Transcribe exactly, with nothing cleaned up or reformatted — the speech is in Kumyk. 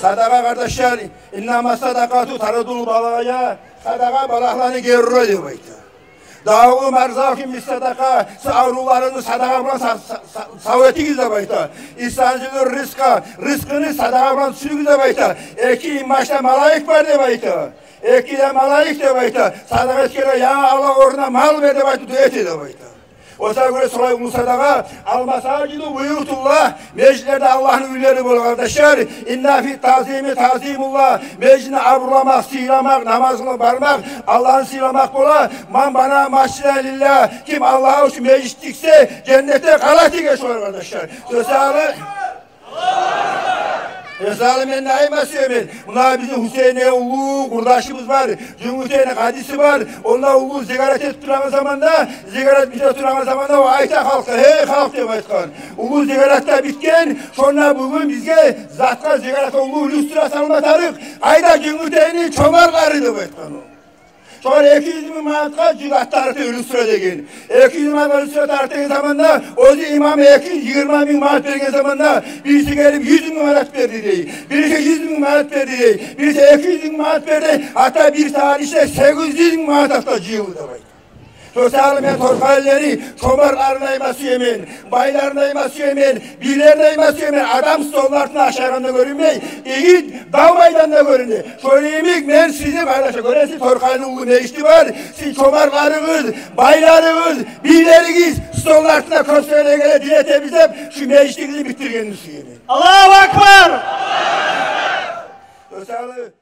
Садагъа, къардашлар, иннама садакъату тардул балая, садагъа балагьланы гери ура деп айта. Даву марзакум бис садакъа, сиз аврувларыгъызны садагъа булан са-, са-, са-, сав этигиз деп айта. Истанзилур ризкъа, ризкъыны садагъа булан тюшюрюгюз деп айта. Эки башда малайик бар деп айта. Эки де малайик деп айта. Садагъа этгенге, я Аллагь, орнуна мал бер деп айтып дуа эте деп айта. О саялы гёре шолай уллу садагъа, ал масажиду буютуллагь, межитлер де Аллагьны уьйлери бола, къардашлар. Инна фи тазими тазимуллагь, межитни абурламакъ, сыйламакъ, намазына бармакъ, Аллагьны сыйламакъ бола. Ман бана масжидан лиллагь, ким Аллагь учун межит тиксе, женнетде къала деген шолар, къардашлар. О саялы Мисалы, мен не айтма сюемен? Муна бизин Гьюсейин деген уллу къурдашыбыз бар, Жюнгютейни къадиси бар. Онда уллу зиярат этип турагъан заманда, зиярат битип турагъан заманда о айта халкъгъа: «Гьей халкъ», — деп айтгъан. Уллу зиярат да битген, шонда бугюн бизге затгъа, зияратгъа уллу люстра салма тарыкъ. Къайда Жюнгютейни чомартлары деп айтгъан о. Шогъар эки юз минг манатгъа жыгъат тарыкъ деп люстра деген. Эки юз минг манатгъа люстра тарыкъ деген заманда, оьзю имам эки юз йигирма минг манат берген заманда, бириси гелип юз минг манат берди дей, бириси юз минг манат берди дей, бириси эки юз минг манат берди, гьатта бир сагьат ичинде сегиз юз минг манат гьатта жыйылды деп айта. Шо саялы мен торкъалилени чомартларын айтма сюемен, байларын айтма сюемен, бийлерин айтма сюемен. Адам столну артында ашайгъанда гёрюнмей, игит дав майданда гёрюне. Шону йимик мен сизин, къардашлар, гёресиз, торкъалини уллу межити бар. Сизин чомартларыгъыз, байларыгъыз, бийлеригиз столну артында кёсегенлеге де дин этебиз деп, шу межитигизни битдиргенин сюемен. Аллагьу акбар! Шо саялы